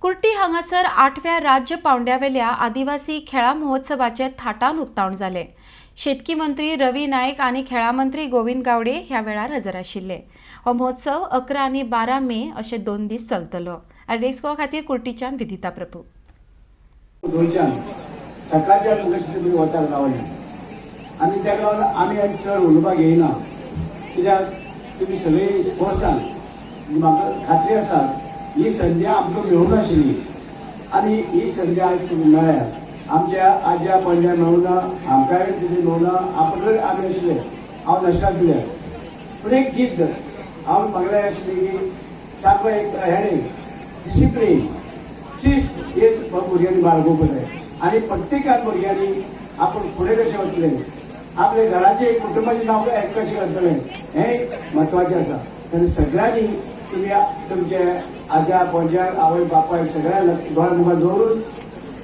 कुर्टी हांगासर आठव्या राज्य पावंड्यावेल्या आदिवासी खेळां महोत्सवाचें थाटान उक्तावण जालें. शेतकी मंत्री रवी नायक आनी खेळां मंत्री गोविंद गावडे ह्या वेळार हजर आशिल्ले. हो महोत्सव 11 आनी 12 मे अशे 2 दीस चलतलो. आयडेक्स खातीर कुर्टीच्यान विदिता प्रभू. गोंयच्यान सकाळच्या म्हाका तुमी वताक रावले आनी ताका लागून आमी आनी चड उलोवपाक येयना, कित्याक तुमी सगळीं स्पोर्ट्सान. म्हाका खात्री आसा, ही संदी आमकां मेळूंक नाशिल्ली आनी ही संदी आयज तुमकां मेळ्ळ्या. आमच्या आज्या पणज्या मेळूं ना, आमकांय तितली मेळूं ना. आपूण आमी आशिल्ले, हांव नशिबात दिल्या, पूण एक जिद्द हांव म्हाका आशिल्ली की सारको एक हेणें डिसिप्लीन, शिस्त हे भुरग्यांनी बाळगुवपाक जाय आनी प्रत्येकान भुरग्यांनी आपूण फुडें कशें वतले, आपल्या घराचें, कुटुंबाचें नांव कशें करतलें, हें म्हत्वाचें आसा. तेन्ना सगळ्यांनी तुमी तुमचे आज्या पणज्याक, आवय बापाय सगळ्यांक दोळ्या मुखार दवरून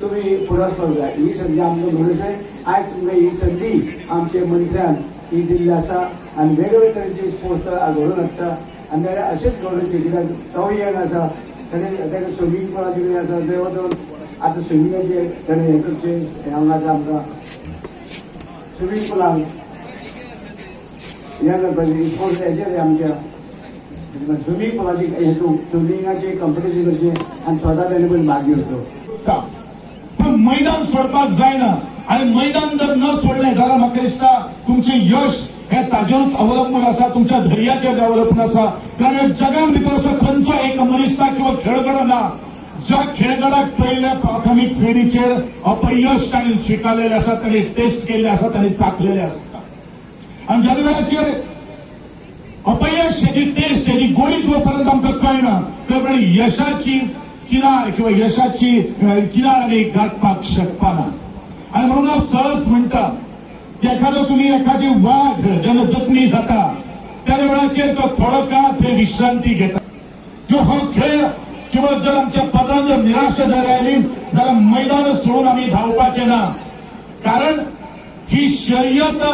तुमी फुडें वचपाक जाय. ही संदी आमकां मेळूंक जाय. आयज तुमकां ही संदी आमच्या मंत्र्यान ही दिल्ली आसा आनी वेगवेगळे तरेचे स्पोर्ट्स घडोवन हाडटा आनी ताणें अशेंच घडोवन कित्याक तोवूय यंग आसा. ताणें ताका स्विमींग पुलाचें कितें आसा थंय वचून आतां स्विमिंगाचें ताणें हें करचें. हांगा आसा आमकां स्विमींग पुलान हें करपाचें, स्पोर्ट्स हेचेर आमच्या स्विमींग पुलाची हेतू स्विमिंगाची कॉम्पिटिशन करचें आनी स्वता ताणें पयलीं भाग घेवचो. पण मैदान सोडपाक जायना आणि मैदान जर न सोडलें जाल्यार म्हाका दिसता तुमचें यश हें ताजेरूच अवलंबून आसा, तुमच्या धैर्याचेर अवलंबून आसा. कारण जगान भितर असो खंयचो एक मनीस ना किंवा खेळगडो ना ज्या खेळगड्याक पयल्या प्राथमीक फेरीचेर अपयश तांणी स्विकारलेलें आसा, तांणी टेस्ट केल्लें आसा, तांणी चाखलेलें आसता. आणि ज्या वेळाचेर अपयश हेची टेस्ट, हेची गोडी जोपर्यंत आमकां कळना, तोपर्यंत यशाची किनार किंवा यशाची किनार आमी गाठपाक शकपाना. आणि म्हणून हांव सहज म्हणटा की एखादो तुमी एखादी वाघ जेन्ना जखमी जाता, त्या वेळाचेर तो थोडो काळ थंय विश्रांती घेता. किंवा हो खेळ किंवा जर आमच्या पदरान जर निराशा जर आयली जाल्यार मैदान सोडून आमी धांवपाचें ना, कारण ही शर्यत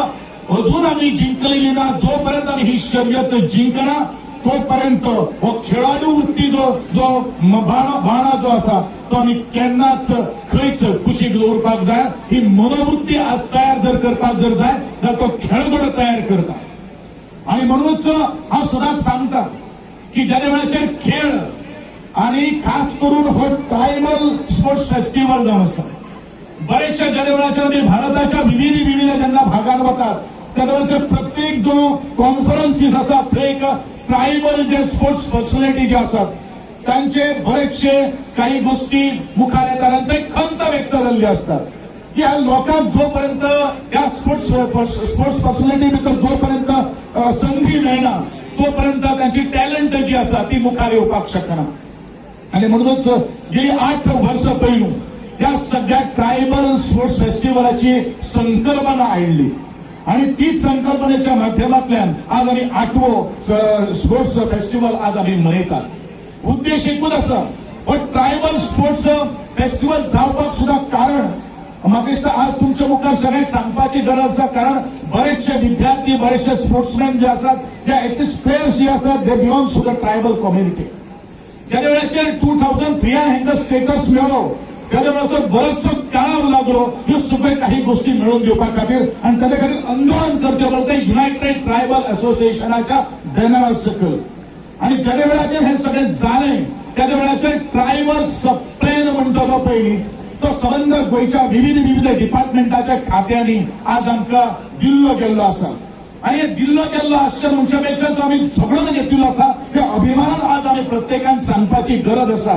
अजून आमी जिंकलेली ना. जोपर्यंत आमी ही शर्यत जिंकना, तोपर्यंत हो खेळाडू वृत्ती जो जो बाणा बाणा जो आसा, तो आमी केन्नाच खंयच कुशीक दवरपाक जाय. ही मनोवृत्ती आज तयार जर करपाक जर जाय जाल्यार तो खेळगडो तयार करता. आणि म्हणूनच हांव सदांच सांगता की ज्या वेळाचेर खेळ आणि खास करून हो ट्रायबल स्पोर्ट्स फेस्टिवल जावन आसा, बरेचशे ज्या वेळाचेर आमी भारताच्या विविध विविध जेन्ना भागात वतात, त्या वेळाचेर प्रत्येक जो कॉन्फरन्सीस आसा, थंय एक ट्रायबल जे स्पोर्ट्स पर्सनॅलिटी जे आसात, तांचे बरेचशे काही गोष्टी मुखार येतात आणि ते खंत व्यक्त जाल्ली असतात की ह्या लोकांक जोपर्यंत ह्या स्पोर्ट्स स्पोर्ट्स पर्सनॅलिटी भितर जोपर्यंत संधी मेळना, तोपर्यंत त्यांची टॅलंट जी आसा ती मुखार येवपाक शकना. आणि म्हणूनच गेली 8 वर्सां पयलू ह्या सगळ्या ट्रायबल स्पोर्ट्स फेस्टिवलाची संकल्पना हाडली आणि तीच संकल्पनेच्या माध्यमांतल्यान आज आमी आठवो स्पोर्ट्स फेस्टिवल आज आमी मनयतात. उद्देश एकूच आसा, हो ट्रायबल स्पोर्ट्स फेस्टिवल जावपाक सुद्धा कारण म्हाका दिसता आज तुमच्या मुखार सगळ्यांक सांगपाची गरज आसा, कारण बरेचशे विद्यार्थी, बरेचशे स्पोर्ट्समॅन जे आसात, जे एटलिस्ट प्लेयर्स जे आसात, they belongs to the tribal community. ज्या वेळाचेर 2003 हांकां स्टेटस मेळ्ळो, त्या वेळाचो बरोचसो काळ लागलो ह्यो सगळ्यो काही गोष्टी मेळोवन दिवपा खातीर आनी ताच्या खातीर आंदोलन करचें पडलें युनायटेड ट्रायबल असोसिएशनाच्या बॅनरा सकयल. आणि ज्या वेळाचेर हें सगळें जालें, त्या वेळाचेर ट्रायबल सबप्लॅन म्हणटा तो पयलीं तो संबंद गोंयच्या विविध विविध डिपार्टमेंटाच्या खात्यांनी आज आमकां दिल्लो गेल्लो आसा. आणि हे दिल्लो गेल्लो आसचे म्हणच्या पेक्षा तो आमी झगडून घेतिल्लो आसा, ते अभिमानान आज आमी प्रत्येकान सांगपाची गरज आसा.